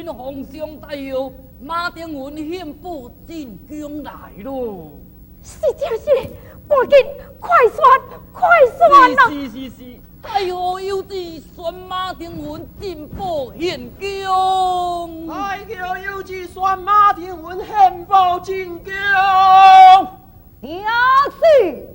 禀皇上太后，马廷云献宝进宫来咯。是真是，赶紧快宣快宣啊！是是是是，太后有旨，宣马廷云进宝献宫。太后有旨，宣马廷云献宝进宫。听旨。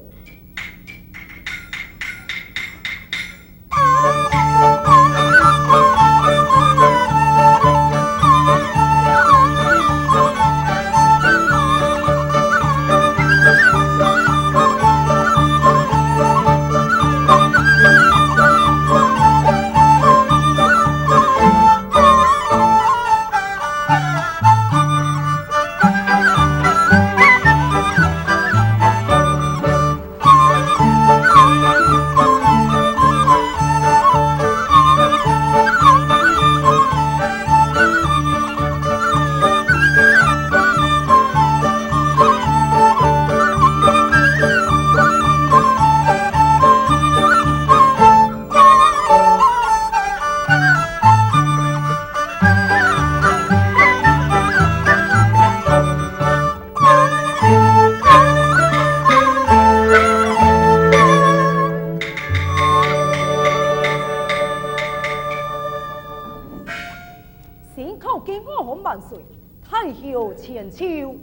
千秋，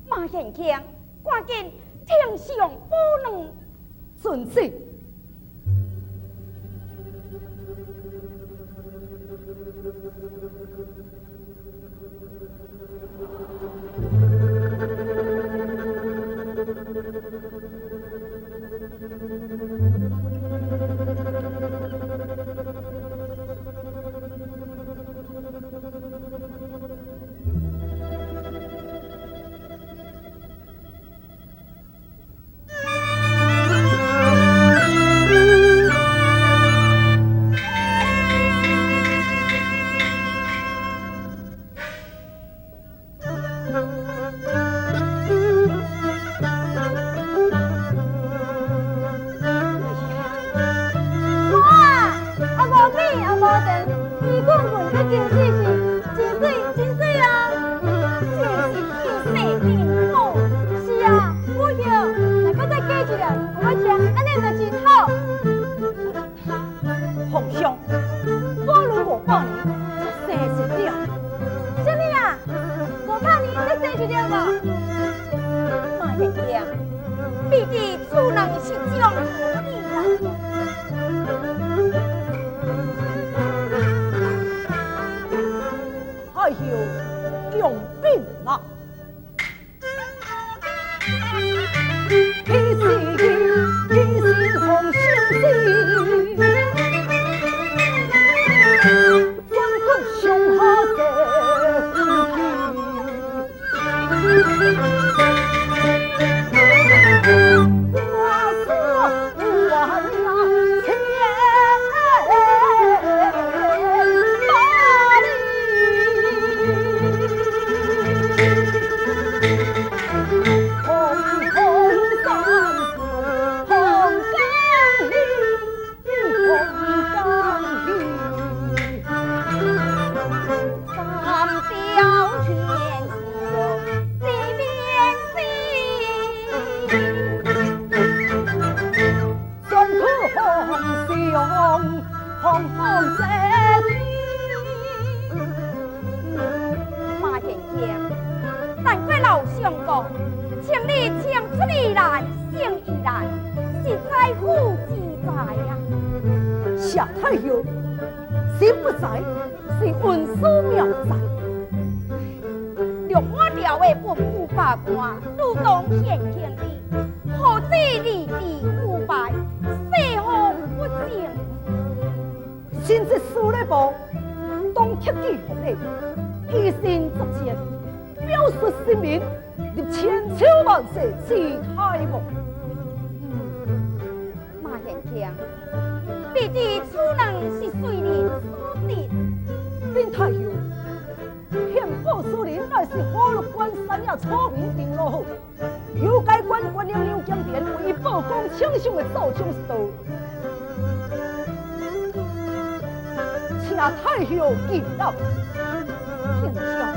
马贤强，赶紧呈上宝囊，遵旨。丞相。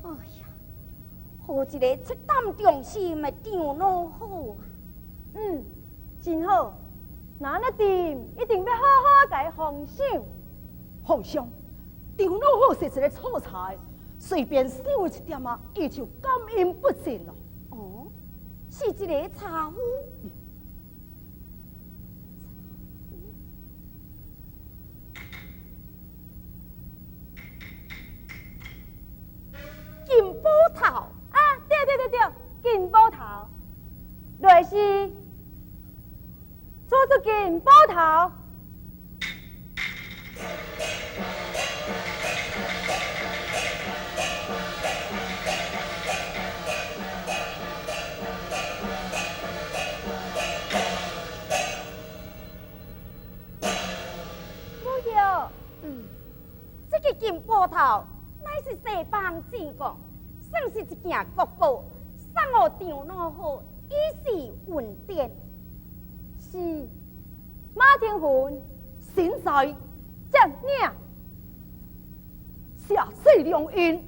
哎呀，好一个赤胆忠心的长老好啊！嗯，真好。那呢，朕一定要好好共伊奉赏。奉上，长老好是一个粗菜，随便赏一点仔，伊就感恩不尽咯。哦，是一个茶夫。金宝头啊，对对对对，金宝头，内是。出出金宝头，母后，这个金宝头乃是西方进贡，算是一件国宝，送予长老好，以示恩典。是马天云，现在接领，下这两印。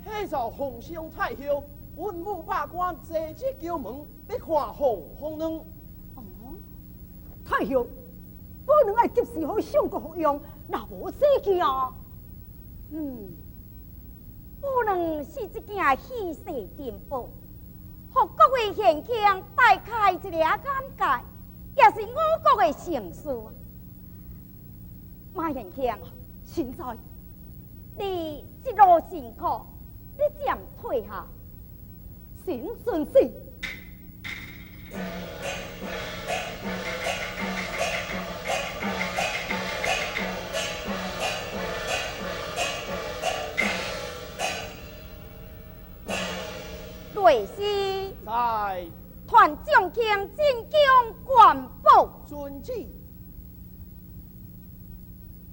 启奏皇上太后，文武百官齐集宫门，欲看凤凰卵。哦，太后。不能爱及时好上国服用，若无这件，不能是这件稀世珍宝，予各位贤卿大开一个眼界，也是我国的盛事。马贤卿，现在你一路辛苦，你暂退下，臣遵旨。内侍在，传将卿进宫官报。遵旨。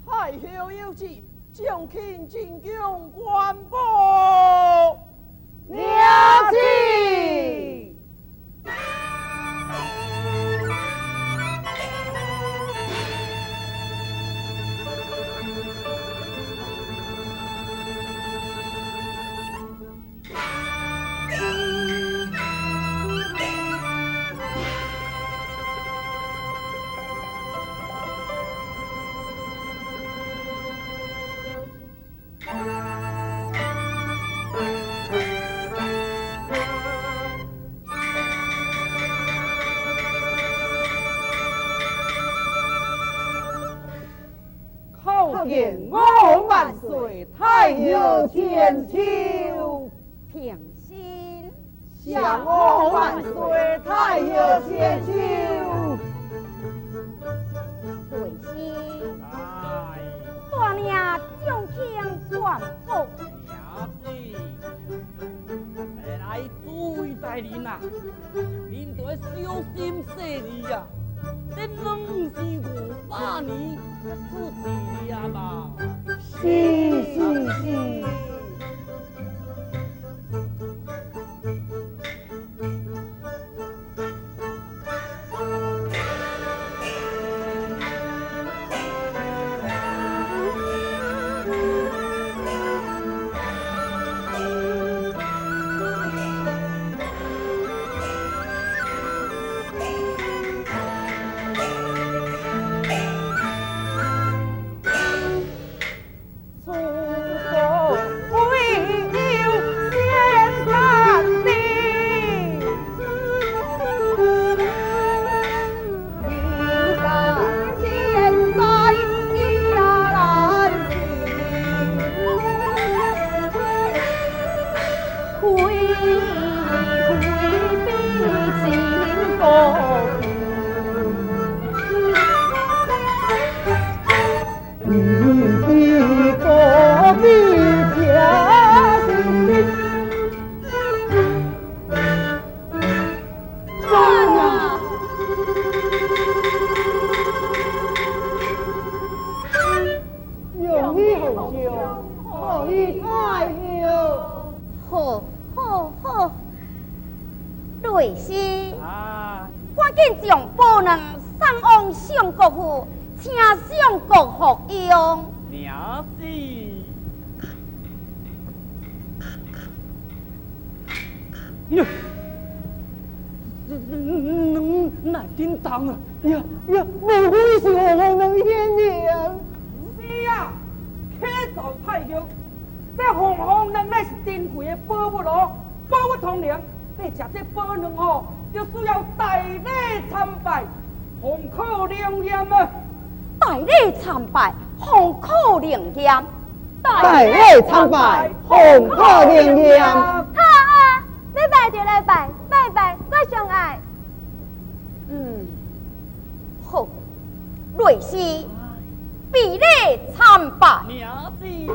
太后有旨，将卿进宫官报。领旨。我万岁，太后千秋。平心。谢我万岁，太后千秋。内侍。带领将卿官报。领旨。来，诸位大人啊，恁著爱小心细腻啊。这卵是500年才出一粒吧？是是是。你的歌。皇上，贺喜太后。好，好，好。雷氏，赶紧将宝卵送往相国府，请相国服用。领旨。卵哪叮当啊？呀呀，莫非是凤凰卵显灵？是啊，启奏太后，这凤凰卵乃是珍贵的宝物哦，宝物通灵。你食这宝卵吼，就需要大礼参拜，方可灵验啊！大礼参拜，方可灵验。大礼参拜，方可灵验。好啊，要拜就来拜，拜拜我上爱。嗯，好，雷氏，比礼参拜。领旨。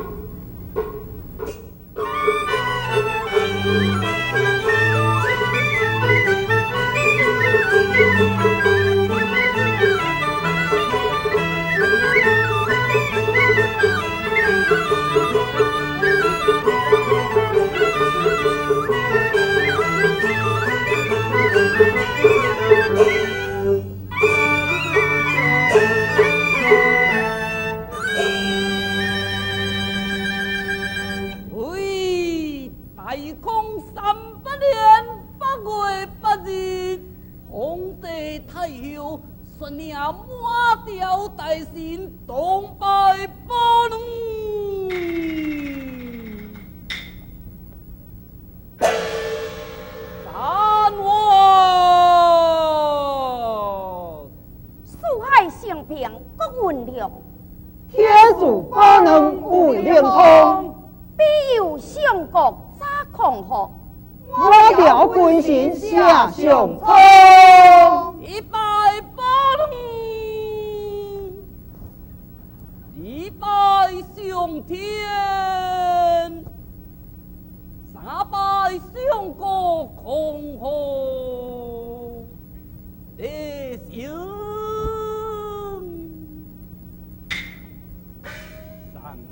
喂，大空300年8月8日，皇帝太后率领满朝大臣同拜宝卵。三王，四海升平国运隆，天子宝卵有灵通，庇佑相国早康复。满朝君臣谢上聪。一拜宝卵，二拜上天，三拜相国康复，礼成上香。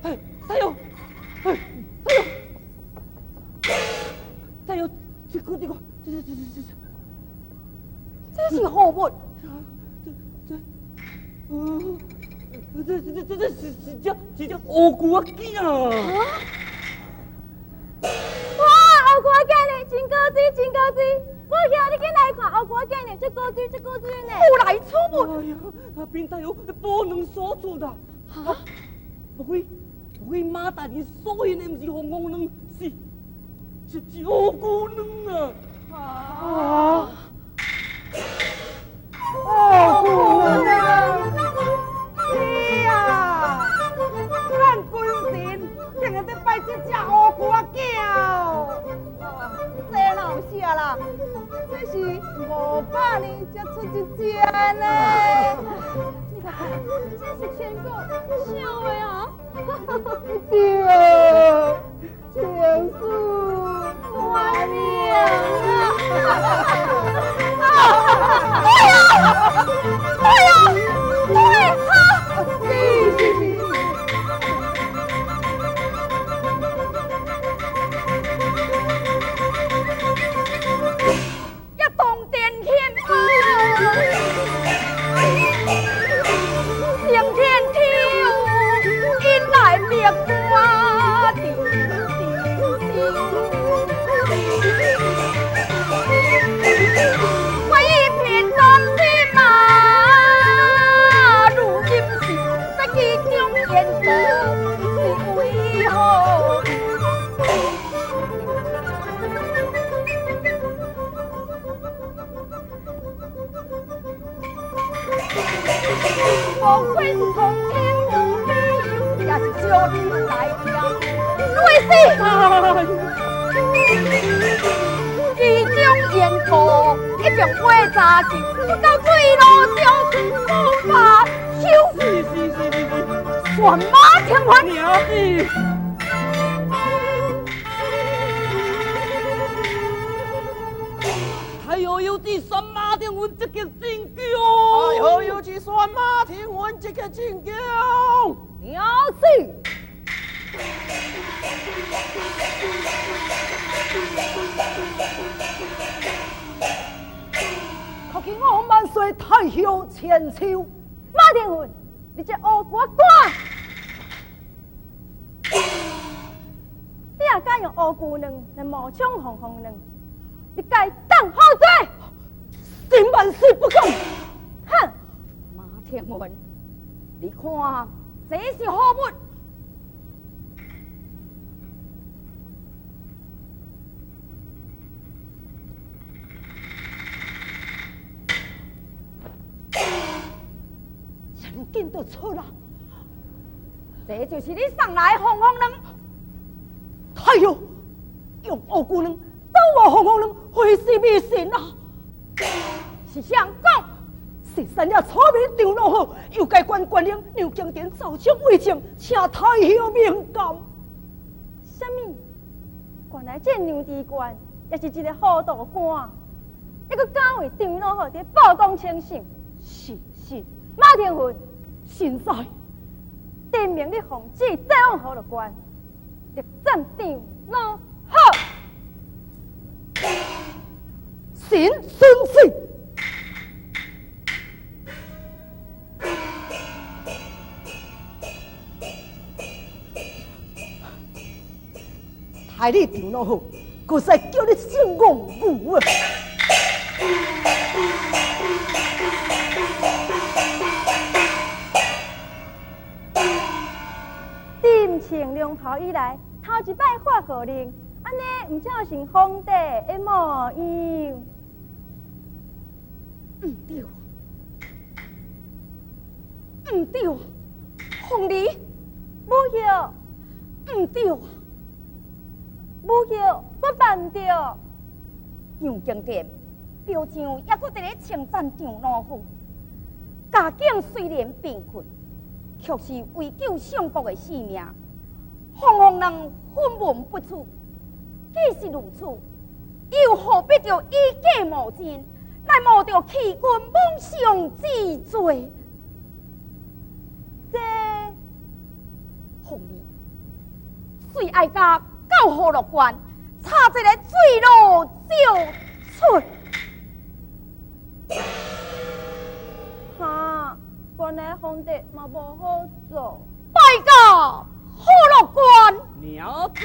哎，太后，哎，太后，太后，这个，这个，这这这这这，这是何物？这这，这这这这是是只是只乌龟仔囝啊！哇，乌龟仔囝呢，真高水，真高水！母兄，你紧来看，乌龟仔囝呢，这高水，这高水呢。何来此物？哎呀，禀太后，宝卵所出啦！啊，莫非莫非马大人所献的毋是凤凰卵，是是是乌龟卵啊！啊！乌龟卵！是啊，咱君臣竟然在拜这只乌龟仔囝哦！这哪有写啦？这是500年才出一只呢。你看，这是全国笑的哦。对，情书满面啊！对呀，对呀，对哈，是是是。一动电天风，升天跳，引来灭我地我一片真心啊，如今是这其中缘故是为何？莫非是从天有庇佑，也是小人来添？雷氏，其中缘故一定会查究，到水路上无法休。是是是是是，算马听法。领旨。太太后有旨选马天云积极进宫。太后有旨选马天云积极进宫。了旨。叩见我万岁太后千秋。马天云，你这乌龟官！你也敢用乌龟卵来冒充红红卵？你该当何罪？臣万岁不敢。哼！马天云，你看这是何物？这么紧就出啦！这就是你送来的红红卵。太后，用乌龟卵斗我红红卵，非是迷信啊！是谁讲？是三爷出面张老虎，又该关官令让京殿奏章为证，请太后明鉴。啥物？原来这梁知县也是一个糊涂官，还阁敢为张老虎伫报功称赏？是是。马天云，现在证明你奉旨再往何乐关，力斩张老虎。臣遵旨。害你张老虎，阁使叫你姓戆牛啊！自清龙袍以来，头一摆发号令，按呢毋照成皇帝的模样。毋对，毋对，凤梨，母后，毋对，母后，我办毋对。杨景殿表彰犹阁伫咧称赞张老虎，家境虽然贫困，却是为救上国的性命，红红人分文不取。既是如此，又何必着以假冒真，来冒着欺君罔上之罪？这凤梨，最爱甲到河乐关，差一个水落就出。哈，原来皇帝嘛无好做。拜告河乐关，娘子。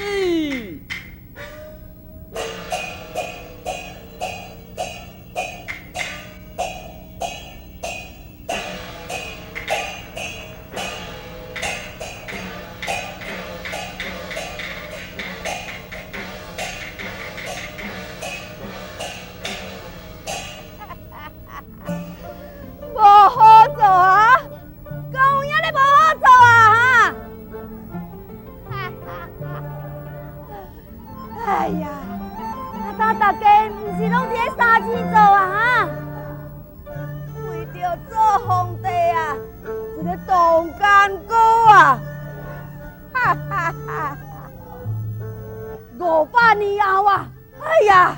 500年后啊，哎呀，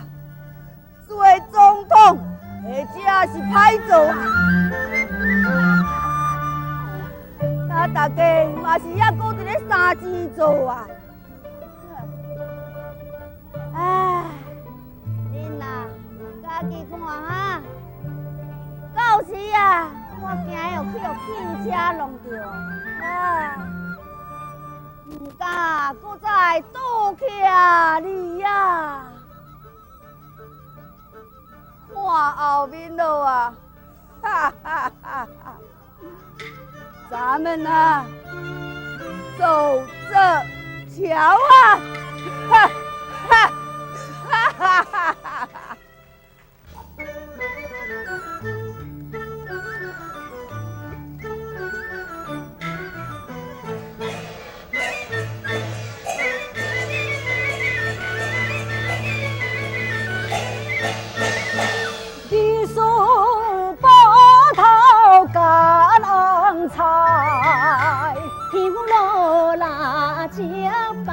做总统或者是歹做啊！啊，大家嘛是犹阁伫咧三钱做啊！哎，恁啊，家己看哈，到时啊，我惊又去予汽车弄著啊！毋敢阁再倒徛你啊！看后面咯啊！哈哈哈哈！咱们啊，走着瞧啊！哈哈哈哈哈哈！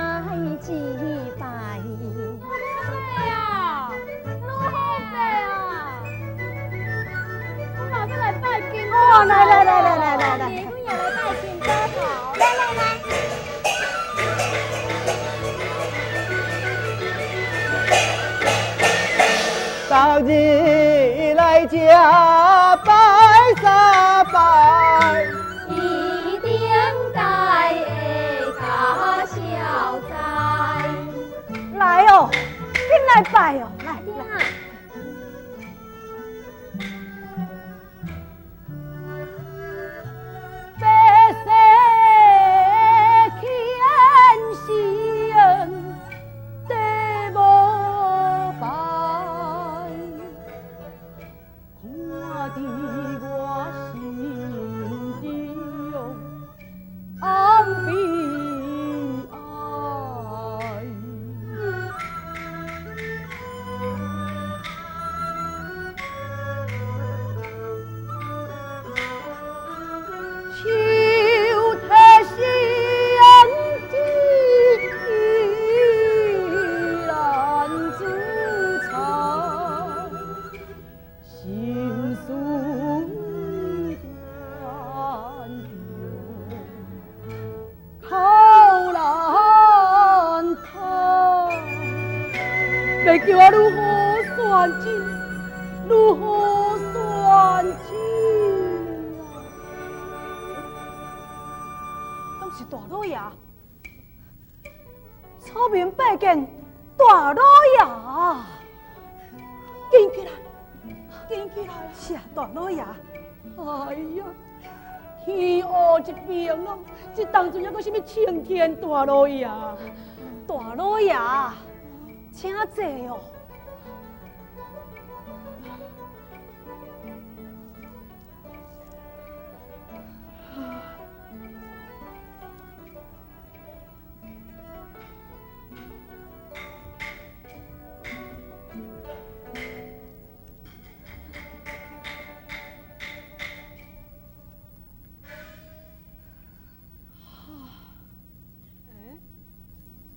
拜几拜。啊，愈好势啊，哦，來來來來來來來，阮也來拜金寶頭，來來來。昨日來這拜三拜，一定大會加消災。來哦，緊來拜哦，來來。白色天心得无拜，看伫我心中暗悲哀。手提相机难自藏，心事断着口难谈，欲叫我如何选择？如何选择？是大老爷，出面拜见大老爷，紧起来，紧起来！是啊，大老爷。哎呀，天乌一片咯，这当阵还阁啥物青天大老爷？大老爷，请坐哦。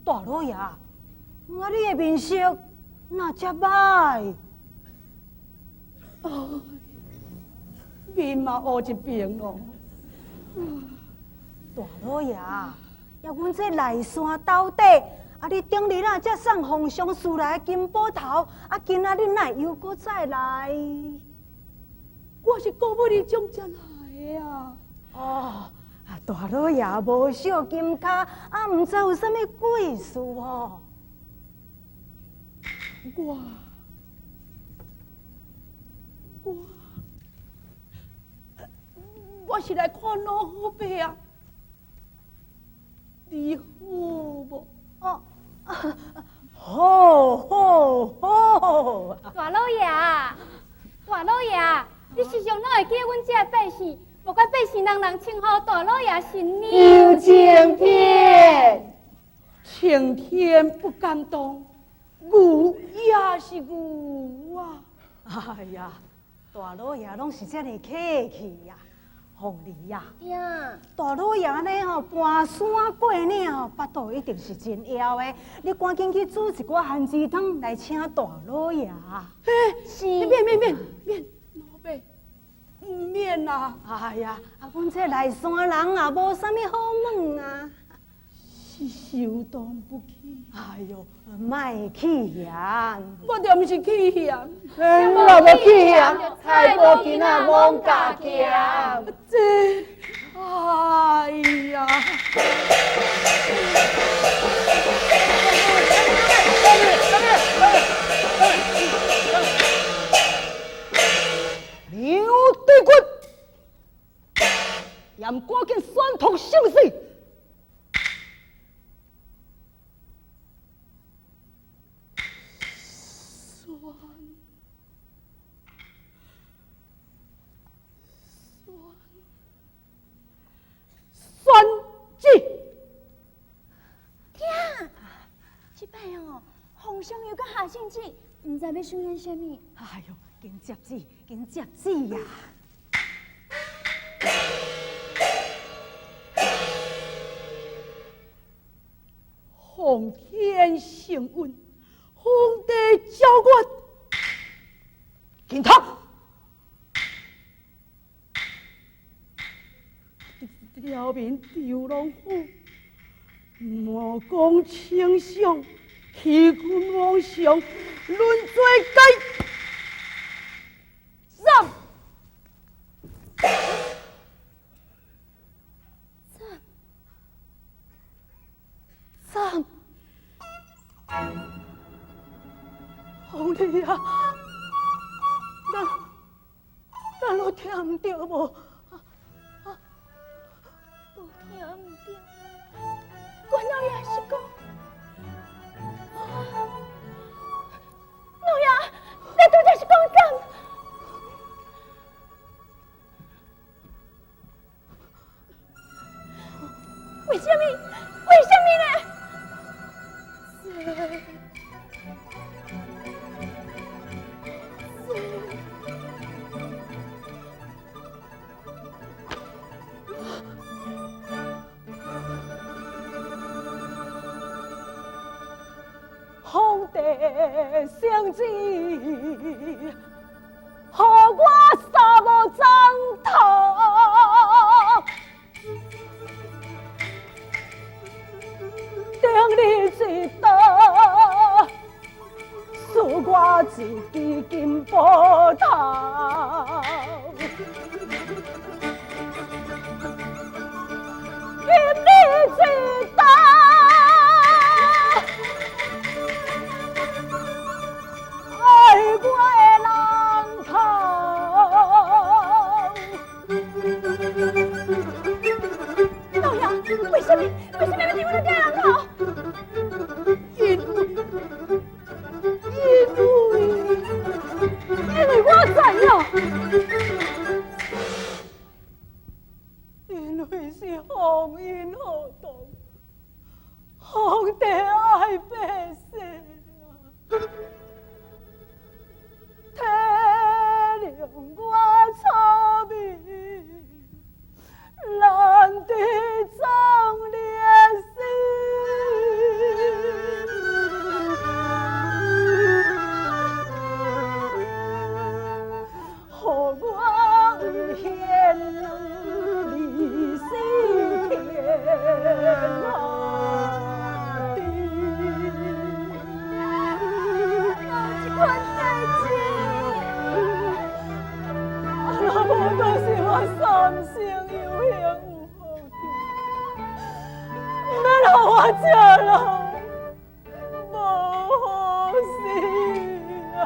大老爷，啊你的面色哪这歹？哦，面嘛乌一片咯。大老爷，呀，阮这内山斗底，啊你顶日啊才送皇上赐来金宝头，啊今仔日哪会又阁再来？我是顾尾二种才来的啊。哦。大老爷无惜金跤，啊，毋知有啥物贵事哦。我是来看老虎伯啊，你好无？哦，好好好。大老爷，大老爷，你时常拢会记阮这百姓。无怪百姓人人称呼大老爷是牛青天，青天不敢当，牛也是牛啊！哎呀，大老爷拢是这么客气呀，凤梨呀，大老爷呢吼，跋山过岭吼，腹肚一定是真枵的。你赶紧去煮一寡番薯汤来请大老爷。嘿，是，免免免免，老伯。毋免啦！哎呀，啊，阮这内山人也无啥物好问啊，是相当不起。哎哟，莫起嫌，我就毋是起嫌，我无起嫌，菜无囡仔罔家咸。这，哎呀！刘帝君，严赶紧宣读圣旨。宣旨。听，这摆哦，皇上又阁下圣旨，毋知欲宣演啥物。哎哟，紧接旨，紧接旨呀！奉天承运，皇帝诏曰：紧读。辽民张龙虎，莫讲丞相，欺君罔上，论罪该斩。斩！凤梨啊，咱拢听毋著无？无听毋著，关老爷是讲，老爷，你拄才是讲斩？为啥物？为啥物呢？皇帝圣旨，予我三无枕头，顶你一刀，赐我一支金斧头。今日一刀。我的人头，老爷，为什么？为什么要丢我这人头？因为我知影，因为是皇恩浩荡，皇帝爱百姓啊。体谅我草民，难得壮烈死，予我有幸离死天下地。哪有这款代志？若无就是我三生有幸有福气，免予我这人无好死啊！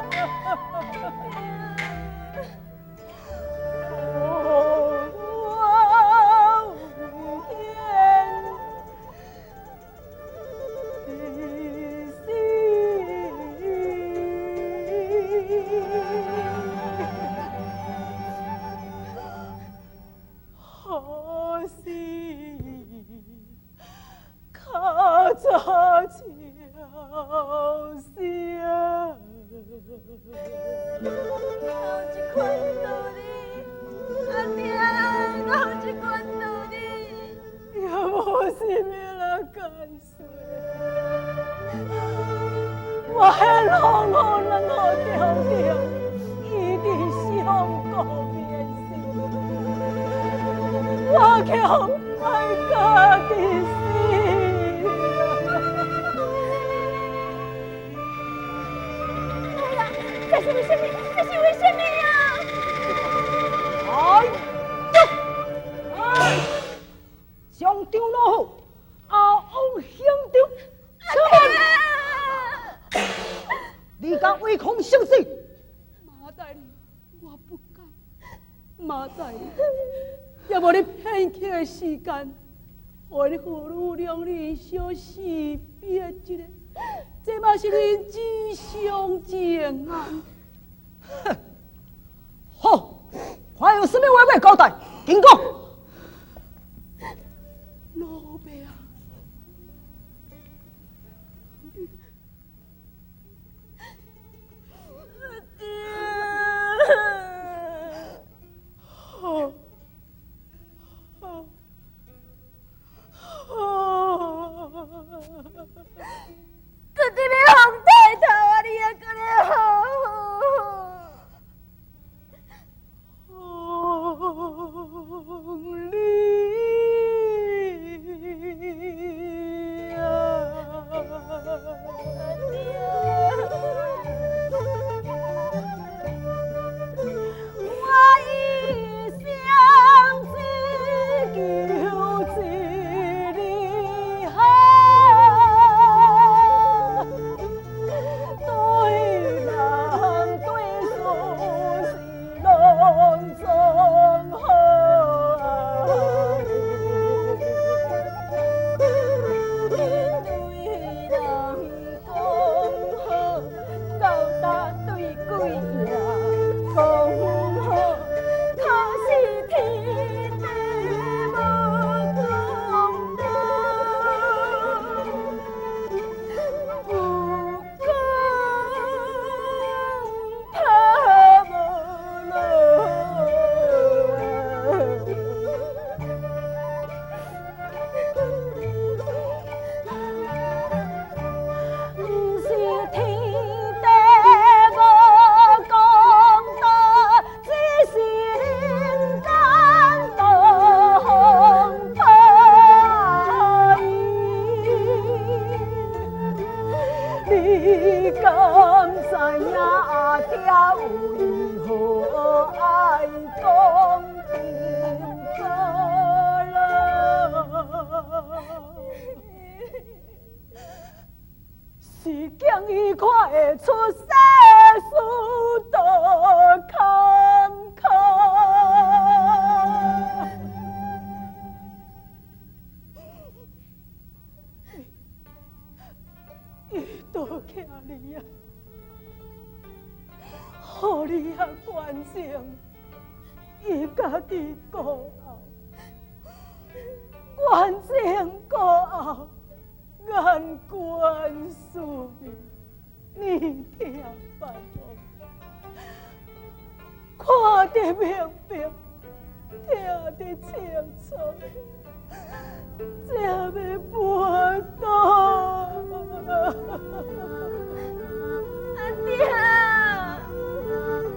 我有幸离死。好死，较早桥死。哪有这款道理？阿爹，哪有这款道理？也无啥物来解释。我彼老母两个条条，一直相顾面死，我强爱家己死。这是为什么？这是为什么啊？哎，哎，将张老虎押往刑场，出门。你敢违抗圣旨？马大人，我不敢。马大人，也无你片刻的时间，予你父女两人相死别一下，这嘛是人之常情啊！哼，好，还有啥物话欲交代？紧讲。老爸啊，好，好，好。搁伫咧皇太头啊，你也搁咧好。皇伊看會出世事多坎坷。伊多谢你啊，予你啊关心，伊家己孤后，关情孤后，眼观四面，耳听八方，看得明白，听得清楚，才欲跋倒。阿爹，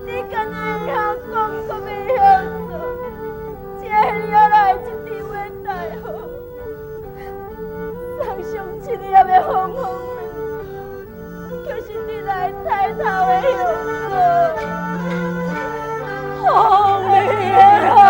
你敢会晓讲，阁袂晓做，才惹来这场的大雨，送上这粒的红红卵，却是你来抬头的后果。凤梨啊！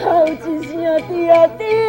哭一聲爹爹。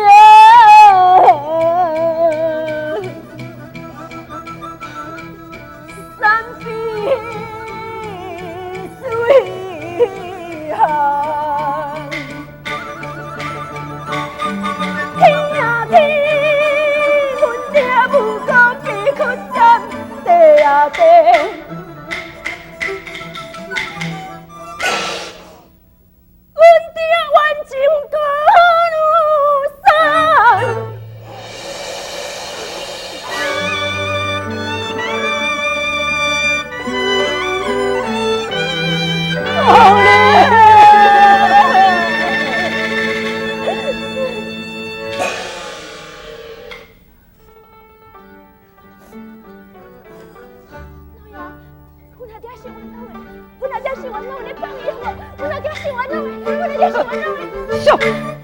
笑。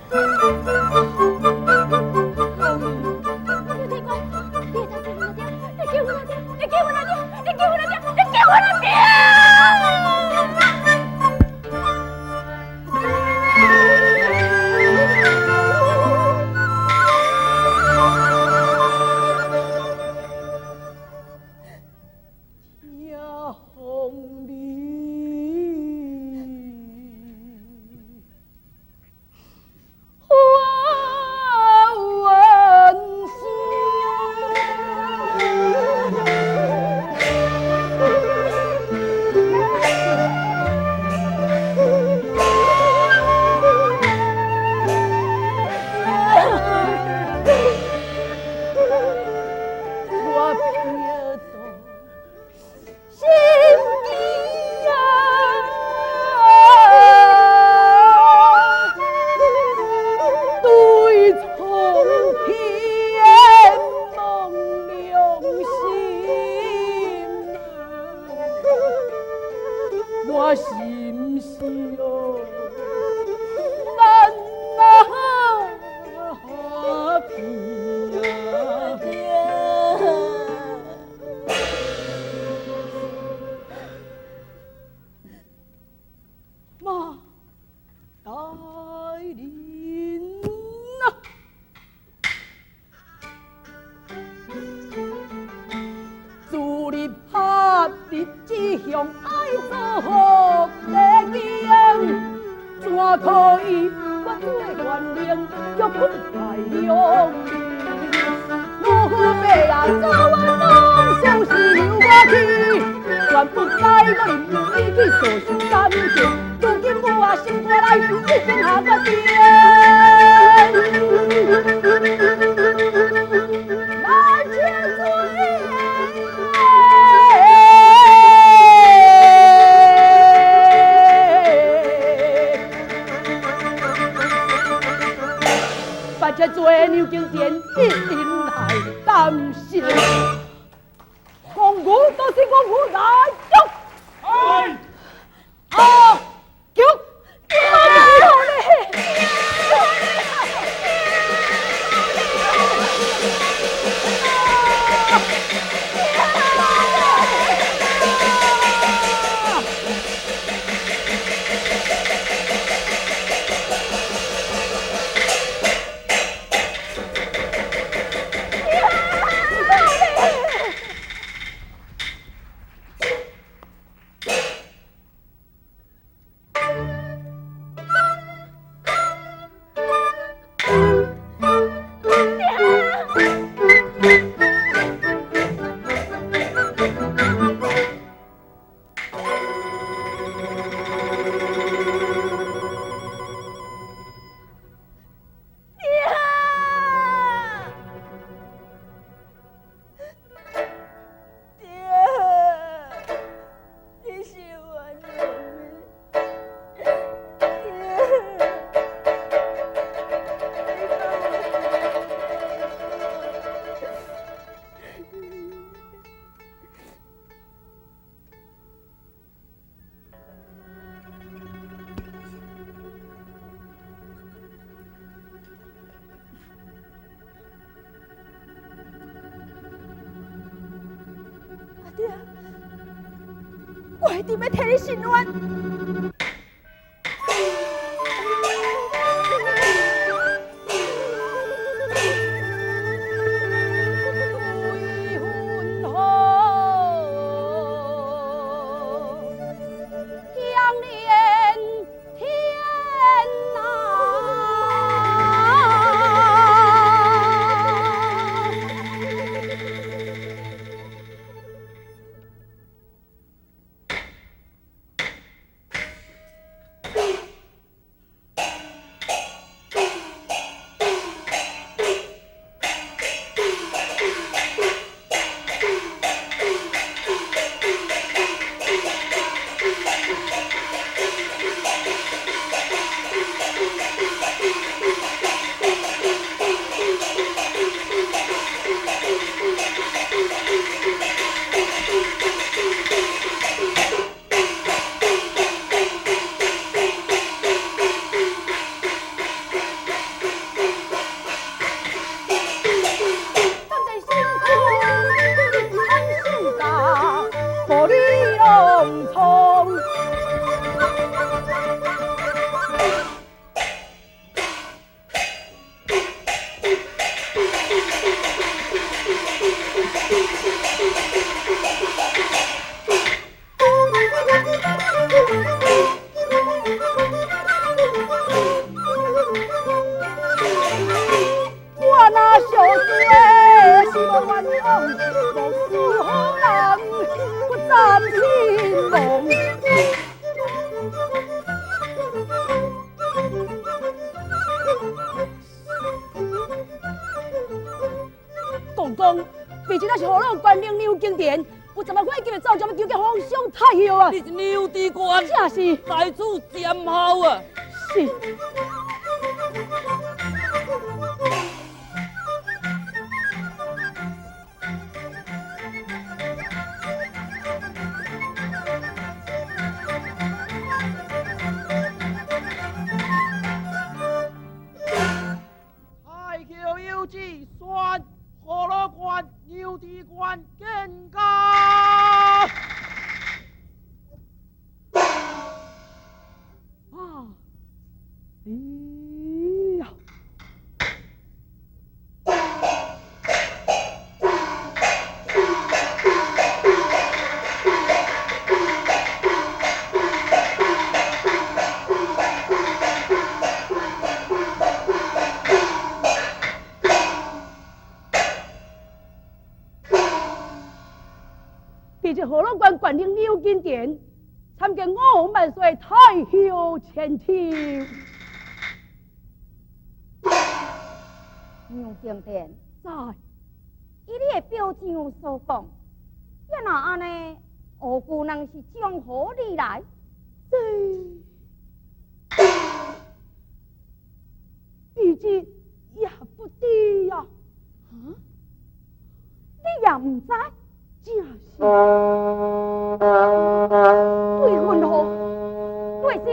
我一定欲替你伸冤。阿冤枉，無輸予人，我暫身亡。公公，毕竟那是河洛关领刘金田，有10万块金的奏折要求见皇上太后啊！你是刘知县，正是在此暂候啊！是。太后有旨，宣河洛关刘知县见驾。啊！哎呀！彼这河洛关关领刘金田，参见我王万岁太后千秋。杨金田，在以你的表情所讲，也若按呢，吴姑娘是从何而来？这彼这也不知啊。啊？你也毋知？正是。对分号，对是，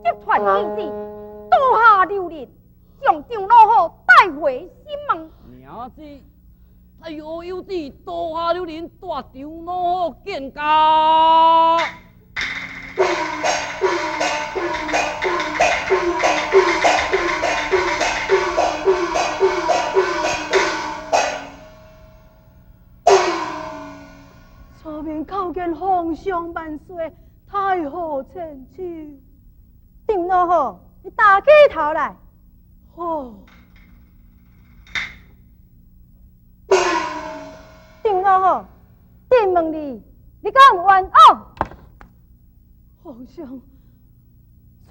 集团意志，刀下留人，将张老虎带回新门。领旨，太后有旨，刀下留人，带张老虎见驾。出面叩见皇上万岁，太后千秋。张老虎，你打起头来。好。张老虎，朕问你，你敢有冤枉？皇上，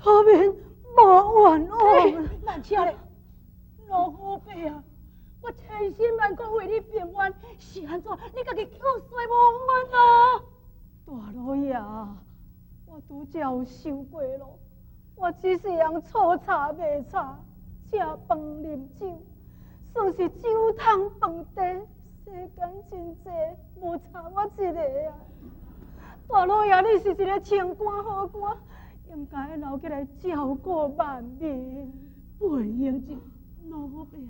出面无冤枉。难听咧，老虎伯啊！我千辛万苦为你平冤，是按怎？你家己口说无冤啊？大老爷，我拄则有想过咯，我只是用粗茶卖茶，食饭啉酒，算是酒汤饭地，世间真济，无差我一个啊！大老爷，你是一个清官好官，应该留起来照顾万民。不应这老虎伯啊！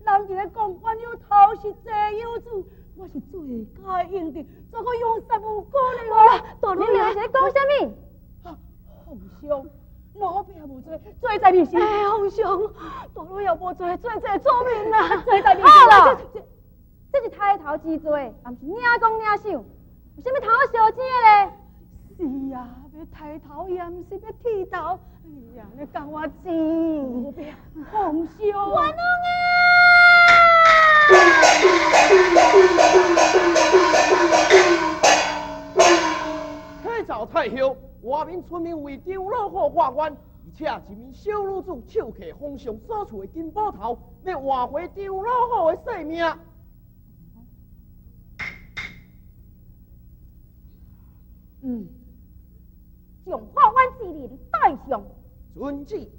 人伫咧讲冤有头是债有主，我是罪该应得，怎个用杀无辜呢？好啦，大老爷，你两个是咧讲啥物？啊，皇上，老伯无罪，罪在面前。哎，皇上，大老爷无罪，罪在出面啦，罪在面。好啦，这是抬头之罪，也毋是领功领赏，有啥物通好相争的咧？是啊，欲抬头也毋是欲剃头。哎呀，你共我争，皇上，冤枉啊！启奏太后，外面村民为张老虎化冤，而且一名小女子手提皇上所赐的金宝头，欲换回张老虎的性命。嗯，将化冤之人带上。遵旨。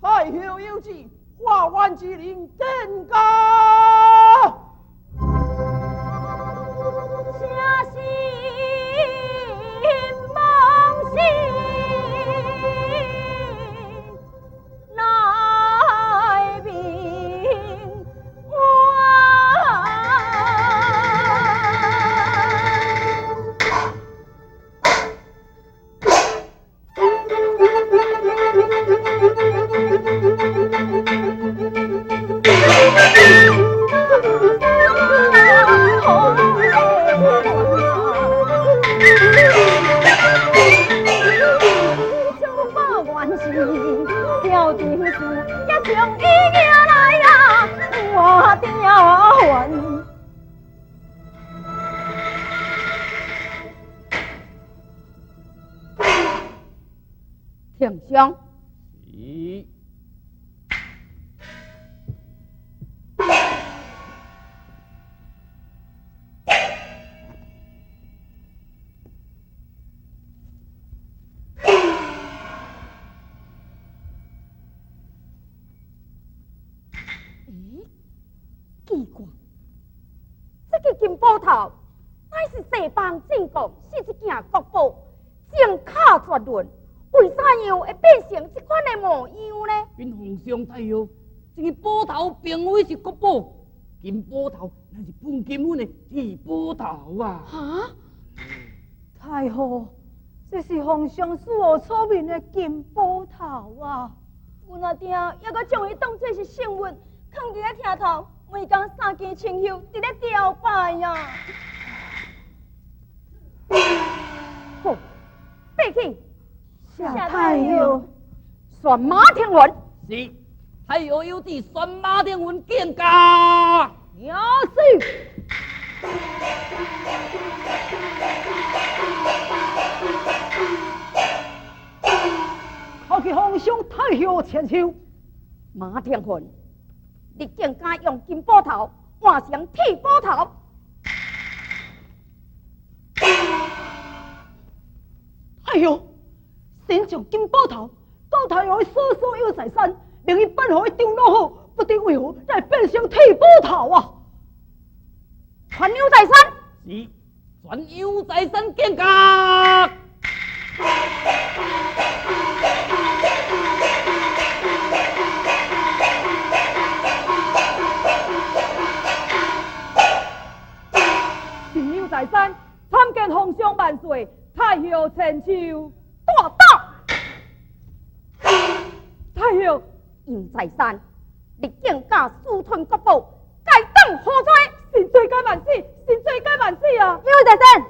太后有旨，化冤之人见驾。请心梦醒来明冤。停上。是。奇怪，这个金宝头乃是西方进贡，是一件国宝，精巧绝伦，为啥样会变成这款的模样呢？禀皇上太后，这个宝头并非是国宝，金宝头乃是潘金粉的铁宝头啊！哈？太后，这是皇上赐予出面的金宝头啊！阮阿爹犹阁将伊当作是圣物，囥伫咧厅头。每工三更清香，伫咧朝拜啊！好，闭起。谢太后。选马天云。是，太后有旨，选马天云见驾。也是。考去皇上太后千秋。马天云。你竟敢用金宝头换成铁宝头？哎呦！先将金宝头交太后所所有财产，令伊颁予张老虎，不知为何来变成铁宝头啊！传杨在山。是，传杨在山见驾。在山参见皇上万岁，太后千秋。大胆！太后，杨在山，你竟敢私吞国宝，该当何罪？臣罪该万死，臣罪该万死啊！杨在山，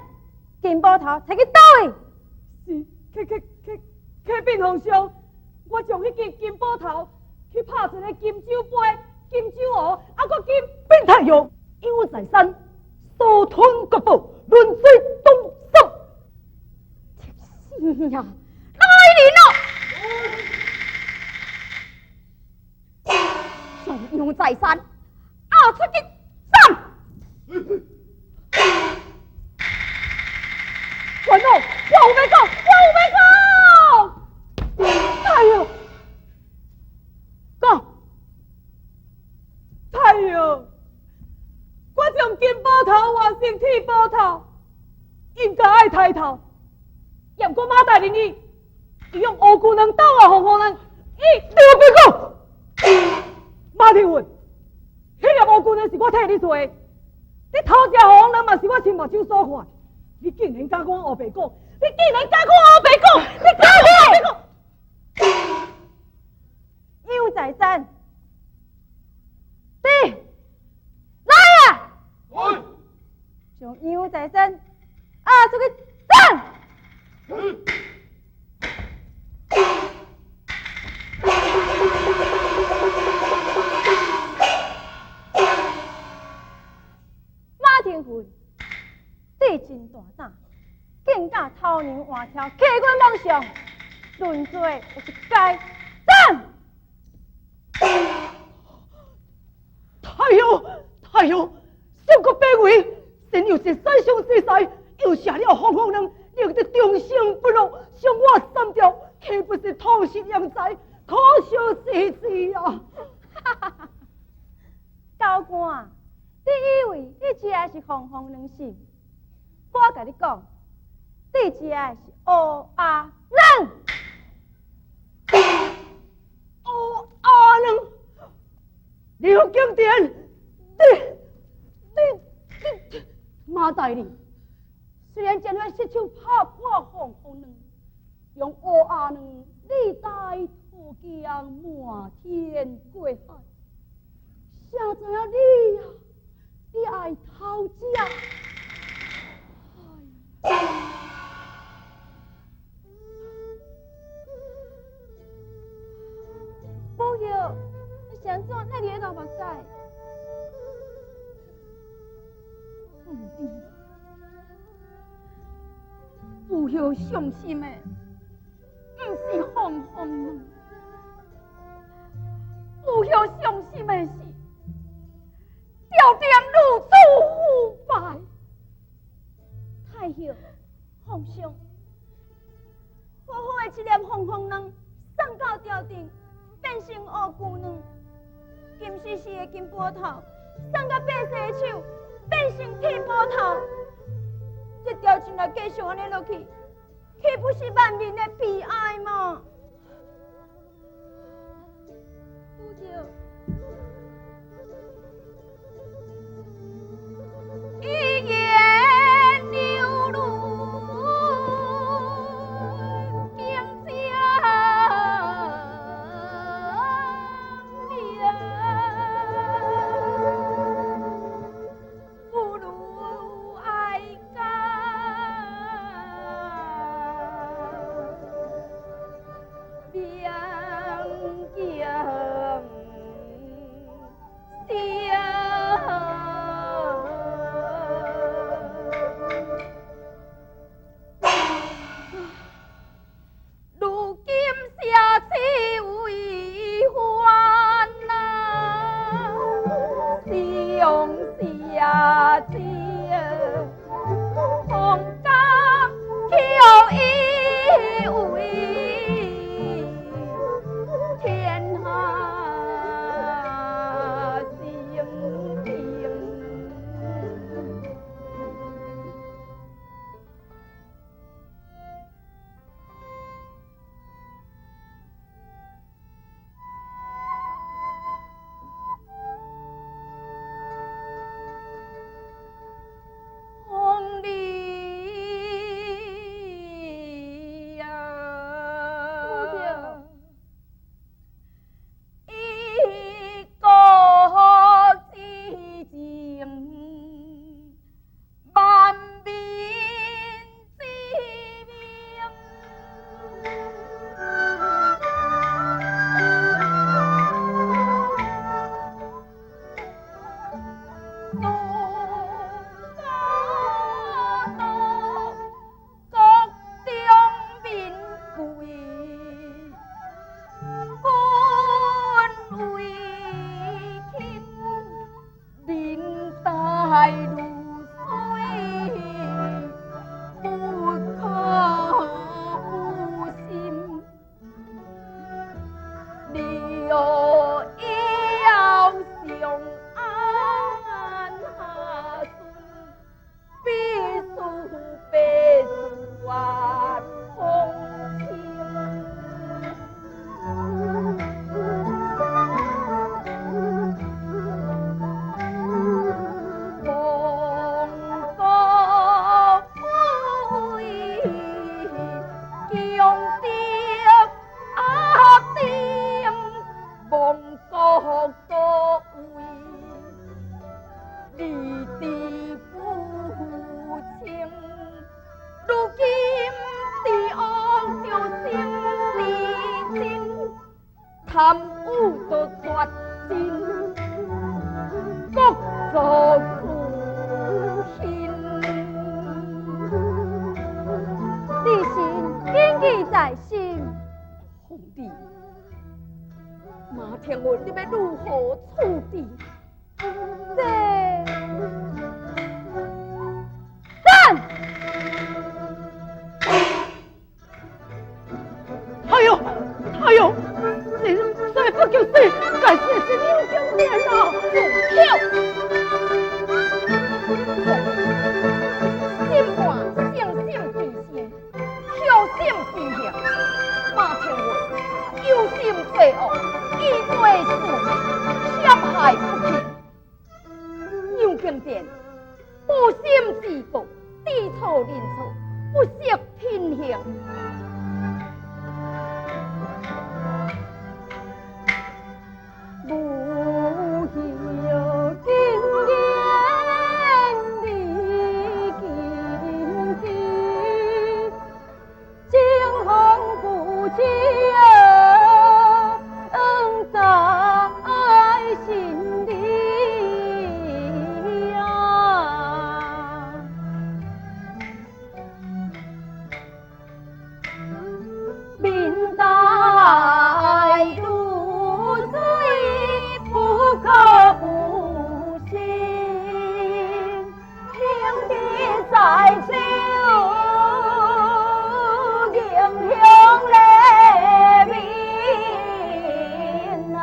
金宝头摕去佗位？是，启禀皇上，我将彼支金宝头去拍一个金酒杯、金酒壶，啊，阁金。禀太后，杨在山私吞国宝，论罪当杀。是呀，来人啊！将杨在山押出去斩。官老，我有欲讲，我有欲讲。太后，讲。太后，我将金宝头换成铁宝头，应该爱抬头。不过马大人伊，伊用乌龟卵斗啊，红红卵，伊你有别讲。马天云，彼粒乌龟卵是我替你找的，你偷食红红卵嘛是我亲目睭所看，你竟然敢讲乌白讲，你竟然敢讲乌白讲，你敢讲乌白讲。杨在山，你来啊！将杨在山押出去斩。马天云，你真大胆，竟敢偷娘换超，欺阮妄想，论罪就是该斩。太后，太后，小国卑微，先又是三生四世，又下了红红卵。令得众生不乐，伤我三条，岂不是痛失良才，可惜死死啊！高官，你以为你食的是红红卵是？我共你讲，你食的是乌鸦卵。乌鸦卵，刘景典，你马大人。虽然前番失手拍破红红卵，用乌鸦卵你带土江瞒天过海，谁知影你啊，你爱偷食。母后，你是按怎那伫咧流目屎？唔知。母后伤心的，毋毋是红红卵。母后伤心的是，朝廷如此腐败。太后，皇上，好好的一粒红红卵送到朝廷，变成乌龟卵；金丝丝的金钵头送到百姓的手，变成铁钵头。这朝廷若继续按呢落去，岂不是万民的悲哀吗？母后，一言流露惊江不如爱家两江。如今社稷为患难，上社稷皇家求以为天下升平。红丽呀，一国之情，万民之命。国中民贵，君为轻，人大如水，不可不信。留要上安下顺，必须白绝风清。亡国不为强敌压顶，亡国国为理智不清。如今治恶就成治真，贪污就绝尽，国祚自兴。立心谨记在心。皇帝，马天文，你欲如何处置？这战！哎呦，哎呦，人虽不求死，该死的是刘金莲啊！跳！心肝诚心之心，孝心之行。马天文有心作恶，以罪自灭，陷害不轻。杨景殿不心治国，知错认错，不惜品行。母后金言你谨记，惊鸿不见在心里呀。待如水，不可不信。兄弟在手，英雄雷鸣啊！